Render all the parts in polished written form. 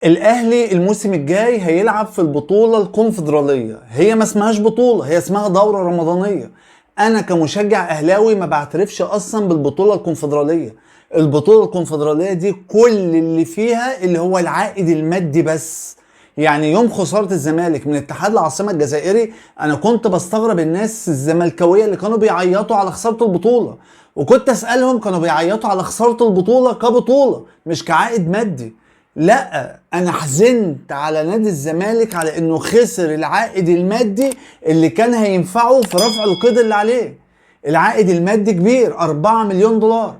الاهلي الموسم الجاي هيلعب في البطولة الكونفدراليه، هي ما اسمهاش بطوله، هي اسمها دوره رمضانيه. انا كمشجع اهلاوي ما بعترفش اصلا بالبطولة الكونفدراليه. البطولة الكونفدراليه دي كل اللي فيها اللي هو العائد المادي بس. يعني يوم خسارة الزمالك من اتحاد العاصمة الجزائري انا كنت بستغرب الناس الزملكاويه اللي كانوا بيعيطوا على خسارة البطولة، وكنت اسالهم كانوا بيعيطوا على خسارة البطولة كبطوله مش كعائد مادي. لا، انا حزنت على نادي الزمالك على انه خسر العائد المادي اللي كان هينفعه في رفع القيد اللي عليه. العائد المادي كبير، 4 مليون دولار،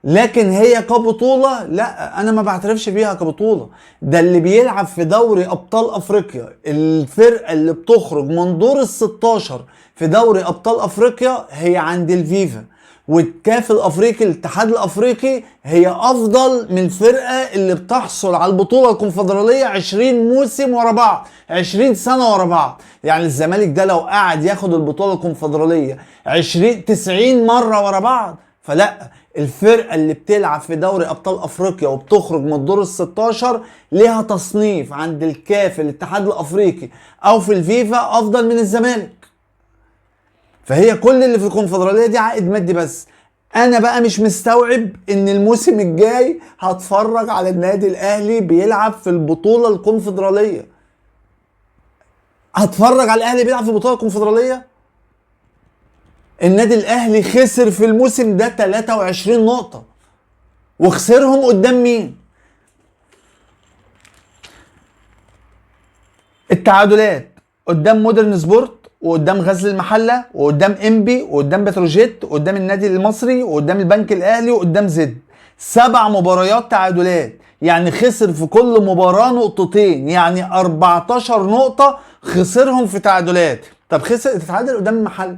لكن هي كبطولة لا، انا ما بعترفش بيها كبطولة. ده اللي بيلعب في دوري ابطال افريقيا، الفرقة اللي بتخرج من دور ال16 في دوري ابطال افريقيا هي عند الفيفا والكاف الافريقي، الاتحاد الافريقي، هي افضل من الفرقة اللي بتحصل على البطولة الكونفدراليه 20 موسم ورا بعض، 20 سنة ورا بعض. يعني الزمالك ده لو قعد ياخد البطولة الكونفدراليه 20 90 مرة ورا بعض، فلا، الفرقة اللي بتلعب في دوري ابطال افريقيا وبتخرج من الدور ال16 ليها تصنيف عند الكاف الاتحاد الافريقي او في الفيفا افضل من الزمالك. فهي كل اللي في الكونفدراليه دي عائد مادي بس. انا بقى مش مستوعب ان الموسم الجاي هتفرج على النادي الاهلي بيلعب في البطولة الكونفدراليه. هتفرج على الاهلي بيلعب في البطولة الكونفدراليه؟ النادي الاهلي خسر في الموسم ده 23 نقطة، وخسرهم قدام مين؟ التعادلات قدام مودرن سبورت، وقدام غزل المحلة، وقدام انبي، وقدام بتروجيت، وقدام النادي المصري، وقدام البنك الاهلي، وقدام زد. 7 مباريات تعادلات، يعني خسر في كل مباراة نقطتين، يعني 14 نقطة خسرهم في تعادلات. طب خسر، تتعادل قدام المحلة،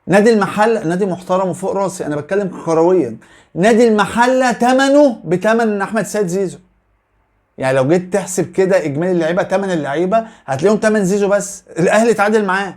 نادي المحلة نادي محترم وفوق راسي، انا بتكلم كرويا. نادي المحلة ثمنه بثمن احمد سيد زيزو. يعني لو جيت تحسب كده اجمالي اللعيبة، ثمن اللعيبة هتلاقيهم ثمن زيزو بس. الاهلي اتعادل معاه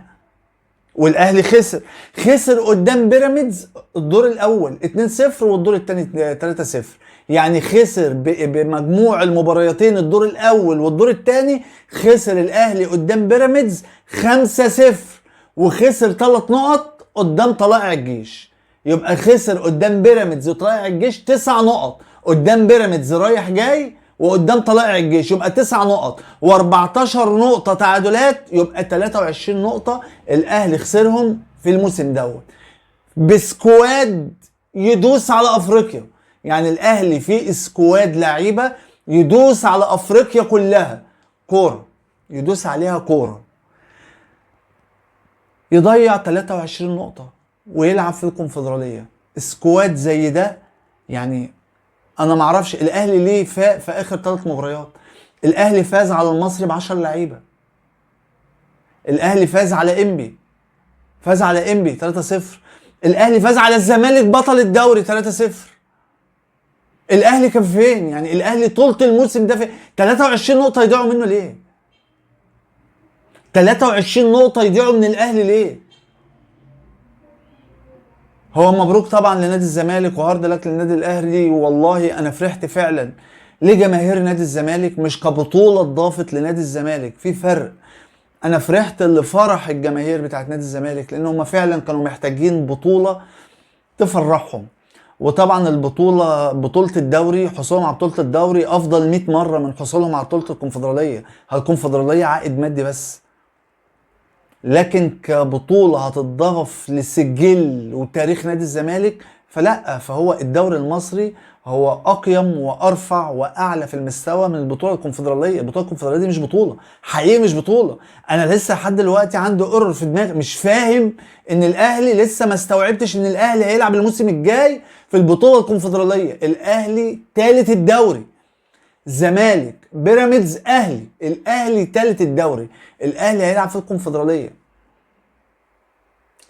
والاهلي خسر، خسر قدام بيراميدز الدور الاول 2-0 والدور الثاني 3-0. يعني خسر بمجموع المباريتين الدور الاول والدور الثاني، خسر الاهلي قدام بيراميدز 5-0، وخسر 3 نقط قدام طلائع الجيش. يبقى خسر قدام بيراميدز وطلائع الجيش 9 نقط، قدام بيراميدز رايح جاي وقدام طلائع الجيش، يبقى 9 نقط و14 نقطة تعادلات، يبقى 23 نقطة الأهلي خسرهم في الموسم دوت ب squad يدوس على أفريقيا. يعني الأهلي فيه squad لعيبة يدوس على أفريقيا كلها كورة، يدوس عليها كورة. يضيع 23 نقطة ويلعب في الكونفدرالية، squad زي ده. يعني انا ما اعرفش الاهلي ليه فاق في اخر 3 مباريات. الاهلي فاز على المصري ب10 لعيبة، الاهلي فاز على انبي، فاز على انبي 3-0، الاهلي فاز على الزمالك بطل الدوري 3-0. الاهلي كان فين؟ يعني الاهلي طولة الموسم ده فين؟ 23 نقطة يضيعوا منه ليه؟ 23 نقطة يضيعوا من الاهلي ليه؟ هو مبروك طبعا لنادي الزمالك وهارد لك للنادي الاهلي. والله انا فرحت فعلا لجماهير نادي الزمالك، مش كبطوله اتضافت لنادي الزمالك، في فرق. انا فرحت لفرح الجماهير بتاعت نادي الزمالك، لان هم فعلا كانوا محتاجين بطوله تفرحهم. وطبعا البطولة، بطوله الدوري، حصولهم على بطوله الدوري افضل 100 مرة من حصولهم على بطوله الكونفدراليه. الكونفدراليه عائد مادي بس، لكن كبطولة هتتضاف لسجل وتاريخ نادي الزمالك فلا. فهو الدوري المصري هو أقيم وأرفع وأعلى في المستوى من البطولة الكونفدرالية. البطولة الكونفدرالية دي مش بطولة حقيقي، مش بطولة. أنا لسه لحد دلوقتي عندي error في دماغي، مش فاهم إن الأهلي لسه ما استوعبتش إن الأهلي هيلعب الموسم الجاي في البطولة الكونفدرالية. الأهلي ثالث الدوري، زمالك بيراميدز أهلي، الأهلي ثالث الدوري، الأهلي هيلعب في الكونفدرالية.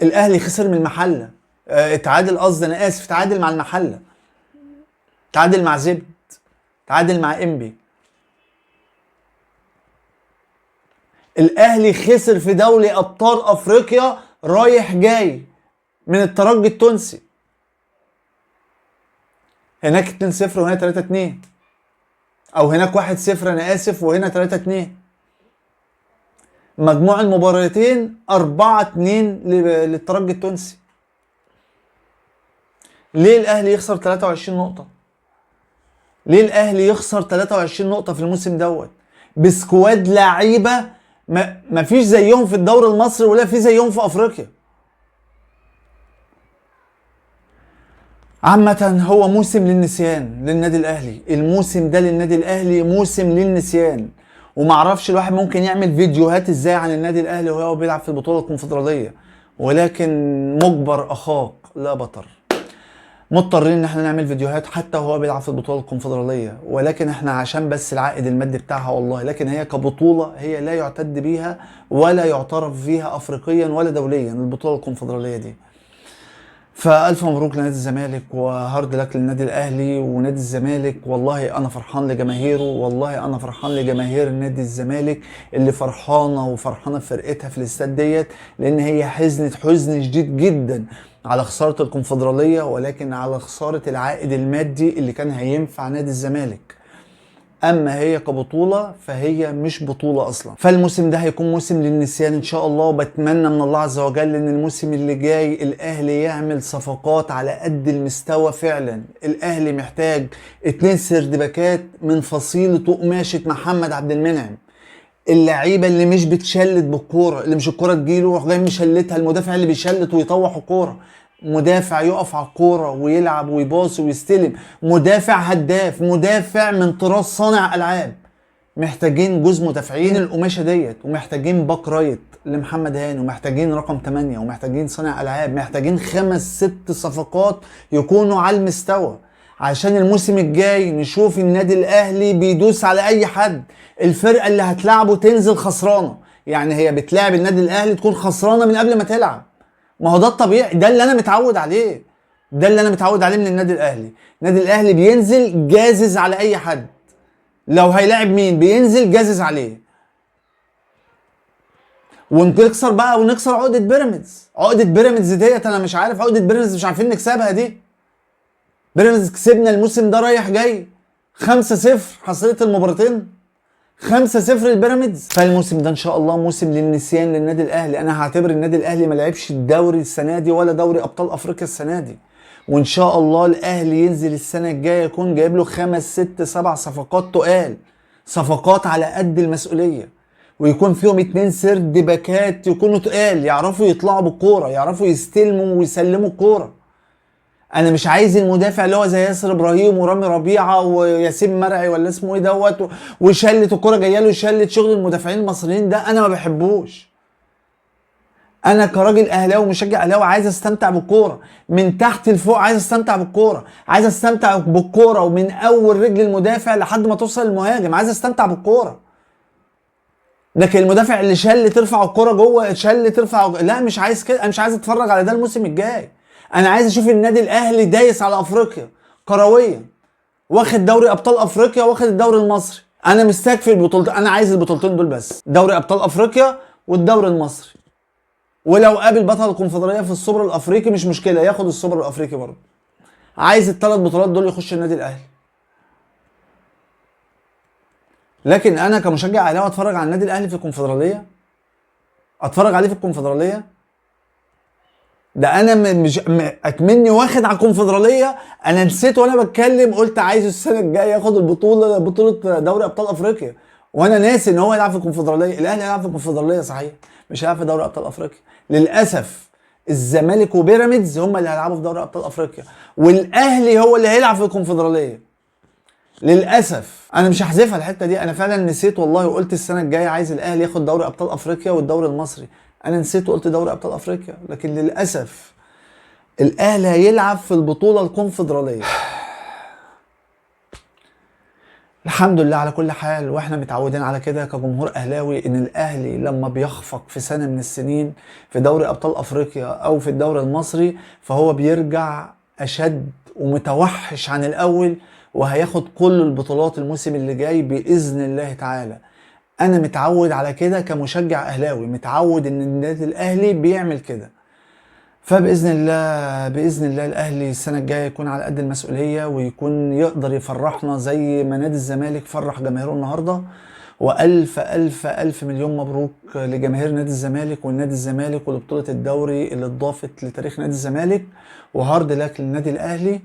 الاهلي خسر من المحلة، اتعادل، قصدي انا اسف، اتعادل مع المحلة، تعادل مع زبد، تعادل مع انبي. الاهلي خسر في دوري ابطال افريقيا رايح جاي من الترجي التونسي، هناك 2-0 وهنا 3-2. او هناك 1-0 انا اسف، وهنا 3-2. مجموع المباراتين 4-2 للترجي التونسي. ليه الاهلي يخسر 23 نقطة؟ ليه الاهلي يخسر 23 نقطة في الموسم دوت ب squad لعيبة ما فيش زيهم في الدوري المصري ولا في زيهم في افريقيا؟ عامة هو موسم للنسيان للنادي الاهلي، الموسم ده للنادي الاهلي موسم للنسيان. ومعرفش الواحد ممكن يعمل فيديوهات ازاي عن النادي الاهلي وهو بيلعب في البطولة الكونفدرالية، ولكن مجبر اخاك لا بطر. مضطرين ان احنا نعمل فيديوهات حتى وهو بيلعب في البطولة الكونفدرالية، ولكن احنا عشان بس العائد المادي بتاعها والله، لكن هي كبطولة هي لا يعتد بيها ولا يعترف فيها افريقيا ولا دوليا البطولة الكونفدرالية دي. فألف مبروك لنادي الزمالك وهارد لك للنادي الأهلي ونادي الزمالك. والله أنا فرحان لجماهيره، والله أنا فرحان لجماهير نادي الزمالك اللي فرحانة وفرحانة بفرقتها في الاستاد ديت، لأن هي حزنت حزن شديد جدا على خسارة الكونفدرالية، ولكن على خسارة العائد المادي اللي كان هينفع نادي الزمالك. اما هي كبطولة فهي مش بطولة اصلا. فالموسم ده هيكون موسم للنسيان ان شاء الله، وبتمنى من الله عز وجل ان الموسم اللي جاي الاهلي يعمل صفقات على قد المستوى فعلا. الاهلي محتاج 2 سردباكات من فصيلة وقماشة محمد عبد المنعم، اللعيبة اللي مش بتشلت بالكورة، اللي مش الكورة تجيله ويروح جاي مشلتها، المدافع اللي بيشلت ويطوح الكورة، مدافع يقف على الكورة ويلعب ويباص ويستلم، مدافع هداف، مدافع من طراز صانع العاب. محتاجين جزء مدافعين القماشه ديت، ومحتاجين back right لمحمد هاني، ومحتاجين رقم 8، ومحتاجين صانع العاب، محتاجين 5 6 صفقات يكونوا على المستوى عشان الموسم الجاي نشوف النادي الاهلي بيدوس على اي حد. الفرقة اللي هتلعبه تنزل خسرانة، يعني هي بتلعب النادي الاهلي تكون خسرانة من قبل ما تلعب. ما هو ده الطبيعي، ده اللي انا متعود عليه، ده اللي انا متعود عليه من النادي الاهلي. النادي الاهلي بينزل جازز على اي حد، لو هيلاعب مين بينزل جازز عليه. ونكسر بقى، ونكسر عقده بيراميدز. عقده بيراميدز ديت انا مش عارف، عقده بيراميدز مش عارفين نكسبها دي. بيراميدز كسبنا الموسم ده رايح جاي 5-0، حصلت المباراتين 5-0 للبيراميدز. فالموسم ده ان شاء الله موسم للنسيان للنادي الاهلي. انا هعتبر النادي الاهلي ما لعبش الدوري السنة دي ولا دوري ابطال افريقيا السنة دي، وان شاء الله الاهلي ينزل السنة الجاية يكون جايب له 5 6 7 صفقات تقال، صفقات على قد المسؤولية، ويكون فيهم 2 سرد باكات يكونوا تقال، يعرفوا يطلعوا بالكورة، يعرفوا يستلموا ويسلموا الكورة. انا مش عايز المدافع اللي هو زي ياسر ابراهيم ورامي ربيعة وياسين مرعي ولا اسمه ايه دوت، وشلت الكورة جاية له شلت شغل المدافعين المصريين ده، انا ما بحبوش. انا كراجل اهلاوي ومشجع اهلاوي عايز استمتع بالكورة من تحت لفوق، عايز استمتع بالكورة، عايز استمتع بالكورة ومن اول رجل المدافع لحد ما توصل المهاجم، عايز استمتع بالكورة. لكن المدافع اللي شل ترفع الكورة جوه، شل ترفع، لا مش عايز كده. انا مش عايز اتفرج على ده الموسم الجاي. انا عايز اشوف النادي الاهلي دايس على افريقيا كرويا، واخد دوري ابطال افريقيا، واخد الدوري المصري. انا مستكفي البطولتين، انا عايز البطولتين دول بس، دوري ابطال افريقيا والدوري المصري. ولو قابل بطل الكونفدراليه في السوبر الافريقي مش مشكلة، ياخد السوبر الافريقي برضه. عايز الثلاث بطولات دول يخش النادي الاهلي. لكن انا كمشجع اهلاوي اتفرج على النادي الاهلي في الكونفدراليه، اتفرج عليه في الكونفدراليه؟ ده انا مش اتمني واخد على الكونفدراليه. انا نسيت وانا بتكلم، قلت عايز السنة الجاية ياخد البطولة، بطوله دوري ابطال افريقيا، وانا ناسي ان هو يلعب في الكونفدراليه. الاهلي هيلعب في الكونفدراليه صحيح، مش هيلعب في دوري ابطال افريقيا للاسف. الزمالك وبيراميدز هم اللي هيلعبوا في دوري ابطال افريقيا، والاهلي هو اللي هيلعب في الكونفدراليه للاسف. انا مش هحذفها الحتة دي، انا فعلا نسيت والله، وقلت السنة الجاية عايز الاهلي ياخد دوري ابطال افريقيا والدوري المصري، انا نسيت وقلت دوري ابطال افريقيا، لكن للاسف الاهلي هيلعب في البطولة الكونفدراليه. الحمد لله على كل حال، واحنا متعودين على كده كجمهور اهلاوي، ان الاهلي لما بيخفق في سنة من السنين في دوري ابطال افريقيا او في الدوري المصري فهو بيرجع اشد ومتوحش عن الاول، وهياخد كل البطولات الموسم اللي جاي باذن الله تعالى. انا متعود على كده كمشجع اهلاوي، متعود ان النادي الاهلي بيعمل كده. فباذن الله باذن الله الاهلي السنة الجاية يكون على قد المسؤولية، ويكون يقدر يفرحنا زي ما نادي الزمالك فرح جماهيره النهارده. والف الف الف مليون مبروك لجماهير نادي الزمالك والنادي الزمالك ولبطوله الدوري اللي اتضافت لتاريخ نادي الزمالك، و hard luck للنادي الاهلي.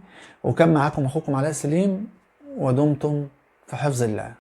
وكان معاكم اخوكم علاء سليم، ودمتم في حفظ الله.